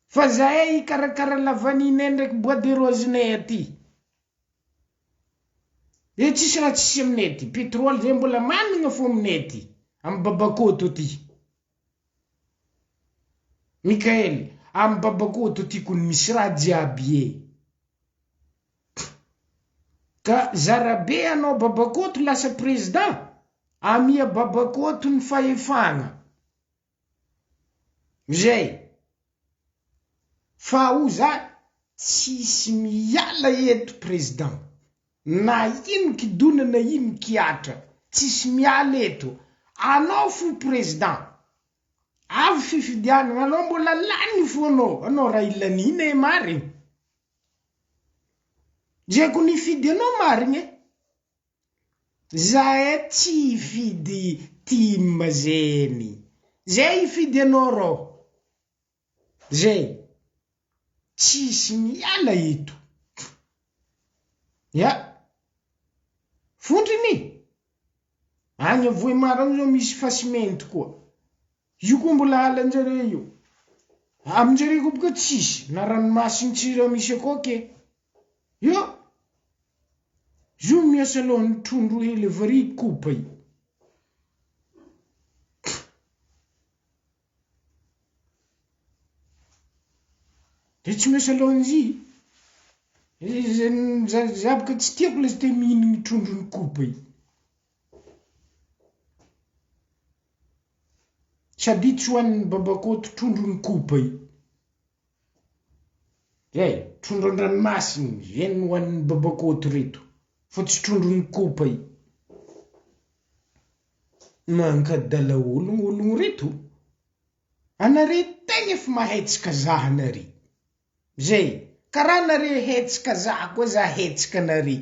Fa zahay hikarakara lavanille-nay ndraiky bois de rose-nay aty. Eh tsisy raha tsisy aminay aty, pétrole zay mbola managna fo aminay aty, am babakoto aty. Mickaël, am babakoto aty kony misy raha jiaby e. Ka zarabe anao babakoto lasa président, amia babakoto ny fahefagna. Zay. Fa ho za tsisy miala eto président. Na ino kidona na ino kiatra. Tsisy miala eto. Anao fo président. Avy fifidianana anao mbola lany fo anao. Anao raha ilaniana e marigny. Zay ko nifidy anao marigny e. Zahay tsy hifidy tim zeny. Zay hifidy anao rô. Zay. Tsisy miala eto. Ya. Vondrona e. Agny a Vohemar agny zao misy fasimenty koa. Io koa mbola halan-jare io. Amin-jare koa boka tsisy na ranomasigny tsy raha misy akao ke. Io! Zo miasa alohan'ny trondro hely vary kopa io. De tsy miasa alohan'izy. Za boka tsy tiako le te mihinagny trondron'ny kopa io. Sady tsy hohanin'i Babakoto trondron'ny kopa io. Zay, trondro an-dranomasina, zay no hohanin'i Babakoto reto, fa tsy trondron'ny kopa io. Mankadala ologno ologno reto. Anare tegna efa mahetsika zah anare. Zay, karaha anare hetsika zah koa zah hetsika anare.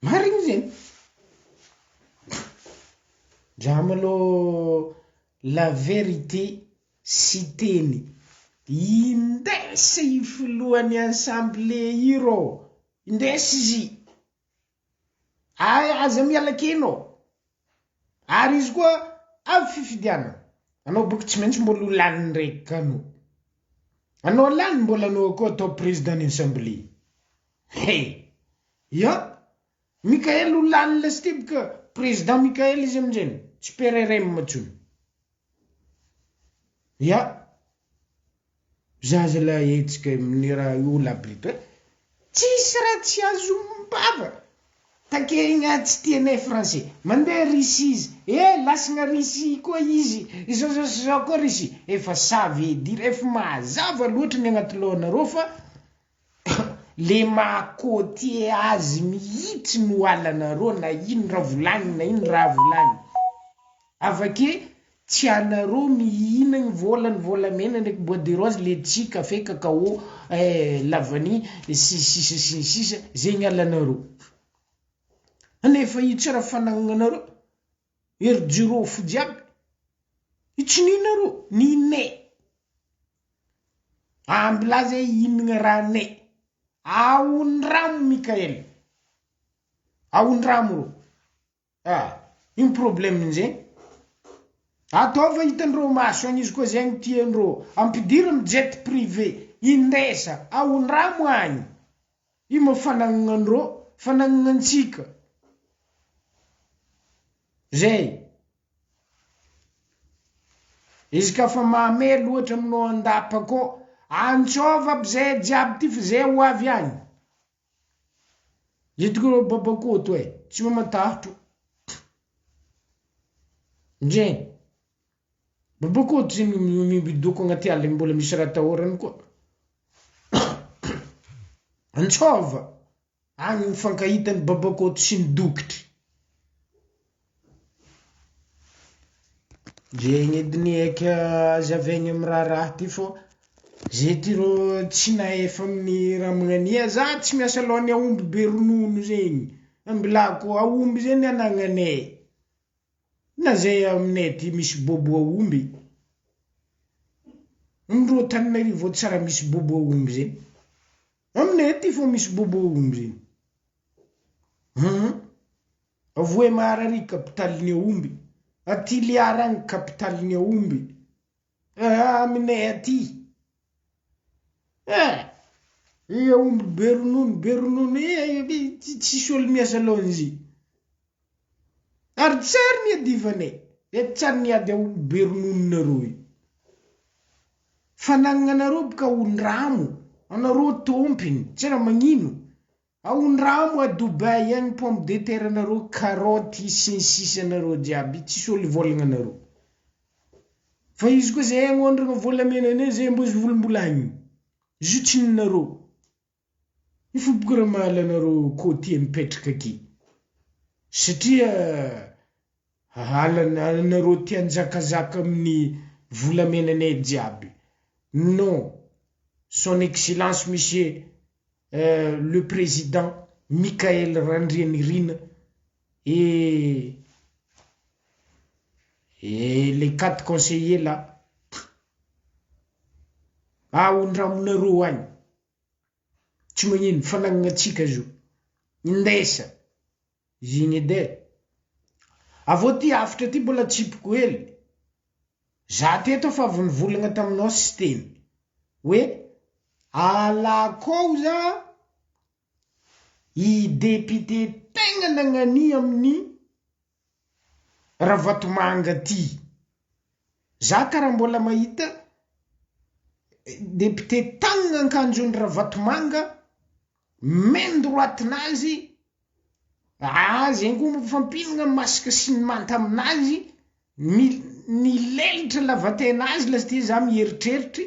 Marigny zegny. Za malôha la vérité Siteny, indesa io filohan'ny assemblée io rô, indesa izy. Ay aza miala kely ô! Ary izy koa avy fifidianana, anao boka tsy maintsy mbola ho lany ndraiky ka anao. Anao lany mbola anao koa atao président ny assemblée. He! Ya! Mickaël ho lany lasiteo boka président Mickaël izy aminjeny, tsy PRRM tsony. Ya! Za zalahy hetsika amin'ny raha olo aby reto eh! Tsisy raha tsy azom-bava! Takehigna tsy tianay français. Mandeha Russie izy, eh lasagna Russie koa izy, izao zao sy zao koa Russie. Efa ça veut dire, efa mazava loatra ny agnaty lohanareo fa le maha côtier azy mihitsy no halanareo na ino raha volagniny na ino raha volagniny. Avake Tsy anareo mihinagny vola ny volamena ndraiky bois de rose letchi café cacao eh la vanille sy ny sisa sy ny sisa zegny alanareo nefa io tsy raha fanagnanareo ery jirofo jiaby io tsy ninareo ninay ambilà zay hihinagna rahanay aondramo Mickaël aondramo reo. Ah! Ino problème njy? Ataova hitandreo maso agny izy koa zegny tiandreo, ampidiro am jet privé, indesa, aondramo agny, io ma fanagnanandreo, fanagnantsika, zay. Izy ka fa mahamely ohatra aminao andapa akao, antsôva aby zay jiaby ty fa zay ho avy agny. Entiko ireo babakoto e, tsy mba matahotro. Ndre, babakoto zegny midoko agnaty ala mbola misy raha atahorany koa. Antsôva, agny mifankahita ny babakoto sy ny dokotry. Zegny edy ny haiko azavaigny amy raharaha ty fô ze ty rô tsy nahefa amin'ny raha magnania za tsy miasa alohan'ny aomby be ronono zegny, ambilako aomby zegny anagnanay na zay aminay aty misy bôbô aomby, amindreo Antananarivo ao tsara misy bôbô aomby zegny. Aminay aty fô misy bobo aomby zegny. Hum. Vohemar ary kapitalin'ny aomby. A Toliara agny kapitalin'ny aomby. Ah aminay aty. Eh! I aomby be ronono be ronono eh tsisy olo miasa alohan'izy. Ary tsary niadivanay. Eh tsary niady aomby be ronononareo io. Fanagnanareo boka ondramo, anareo tompiny, tsy raha magnino, aondramo à Dubaï agny pomme de terre nareo, carotte sy ny sisa nareo jiaby, tsisy olo hivôlagna anareo. Fa izy koa zay agnondragna volamena anay zay mbo izy volombolagny, izy io tsy ninareo. Io fo boka raha mahala anareo côtier mipetraka aky, satria Halanareo ty hanjakazaka amin'ny volamenanay jiaby. Non, son excellence monsieur le président Mickaël Randrianirina et et les quat conseillers là, ahondramonareo agny. Tsy magnino, fanagnantsika zo. Indesa. Izy igny edy e. Avô ty hafatra ty mbola atsipiko hely. Za teto efa avy nivolagna taminao Siteny hoe alako za i député tegna nagnania amin'ny Ravatomanga ty. Za karaha mbola mahita député tagnana ankanjon'i Ravatomanga main droite nazy, ah zegny koa mifampinagna masque sy ny manta aminazy, mi- nilelitra lavatenazy lasy ty za mieritreritry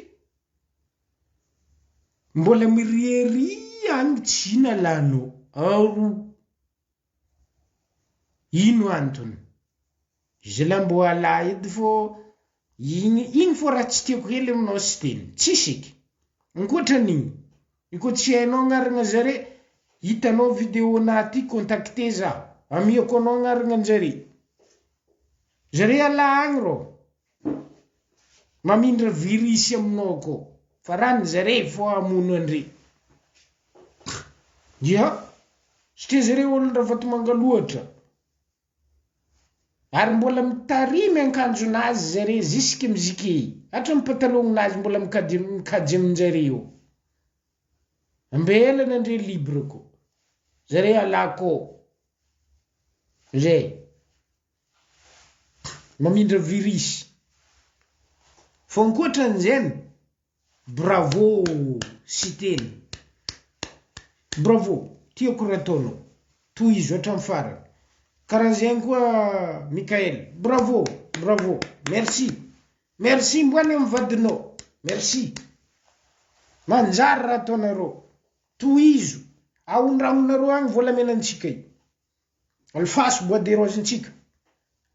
mbola mirieria agny tsy nalanao aro ino antony izy la mbo ala edy fô igny igny fô raha tsy tiako hely aminao Siteny tsisy eky ankoatran'igny io koa tsy hainao agnarana zare hitanao vidéo na ty contacte za amiako anao agnarana anjare zare ala agny rô mamindra virus aminao koa fa rany zare fô hamono andre ia satria zare olon-dRavatomanga loatra ary mbola mitarimy ankanjonazy zare jusque amizike hatramy patalognazy mbola mikajy mikajy aminjare io ambelany andre libre ko zare alako zay mamindra virus fô ankoatran'izeny bravo Siteny bravo tiako raha ataonao tohizo hatramy farany karaha zegny koa Mikael bravo bravo merci merci mboany amy vadinao merci manjary raha ataonareo tohizo aondragnonareo agny volamenantsika io alfaso bois de rose ntsika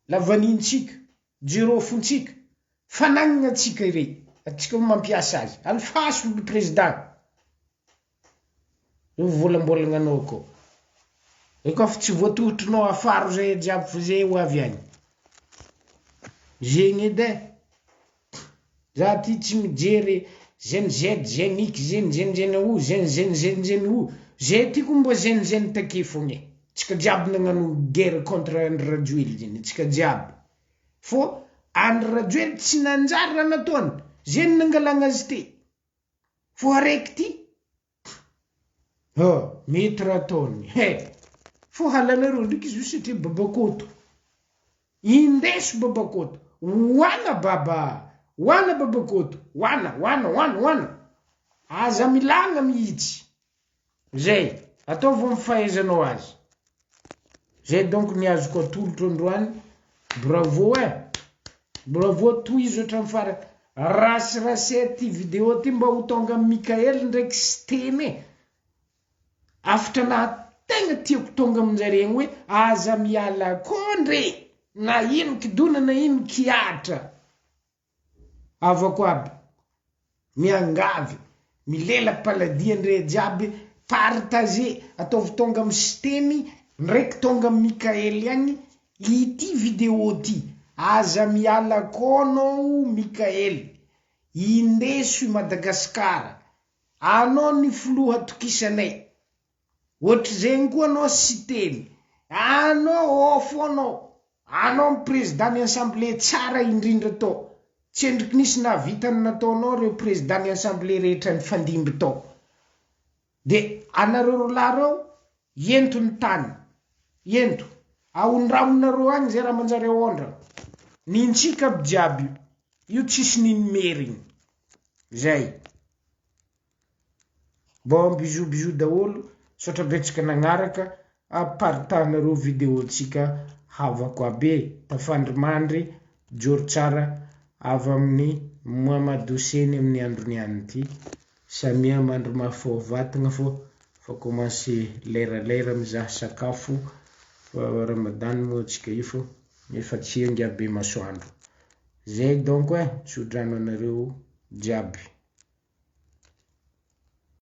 lavanintsika jirofontsika fanagnana atsika irey atsika mampiasa azy alfaso président io volambolagna anao koa io koa fa tsy voatohitrinao afaro zay jiaby fo zay ho avy agny zegny edy e za ty tsy mijery zen z zen x zen zen zen o zen zen zen zen o zay ty koa mbo zen zen take fogna e tsika jiaby nagnano guerre contre Andry Rajoely zany tsika jiaby fô Andry Rajoely tsy nanjary raha nataony zeny nangalagna azy ty fô araiky ty mety raha ataony he fô halanareo ndraiky izy io satria babakoto indeso babakoto hoana baba hoana babakoto hoana hoana hoana hoana aza milagna mihitsy zay ataovy amy fahaizanao azy zay donc ny azoko atolotro androany bravo e bravo tohizo hatramy farany rasirase ty vidéo ty mba ho tonga amy Mikael ndraiky Siteny e afatra na tegna tiako tonga aminjare agny hoe aza miala kondre na ino kidona na ino kiatra avako aby miangavy milela paladia andre jiaby partage ataovy tonga amy Siteny ndraiky tonga amy Mikaely agny ity vidéo ty aza miala konao Mikaely indeso i Madagasikara anao ny filoha atokisanay ohatry zegny koa anao Siteny anao ofo anao anao my président ny assemblée tsara indrindra tao tsy endriky nisy nahavita ny nataonao reo président ny assemblée rehetra ny fandimby tao de anareo rolahy reo ento ny tany ento aondramonareo agny zay raha manjary aondra nintsika aby jiaby io tsisy ninimerigny zay bon bisous bisous daholo saotra betsaka nagnaraka apartahanareo vidéo tsika havako aby e tafandry mandry joro tsara avy amin'ny Mamadou Seny amin'ny androny ihany ty samia mandry mafy vatagna fô fa commencé leralera mizaha sakafo fa ramadany moa atsika io fô efa tsy enga be masoandro zay donc e tsodrano anareo jiaby.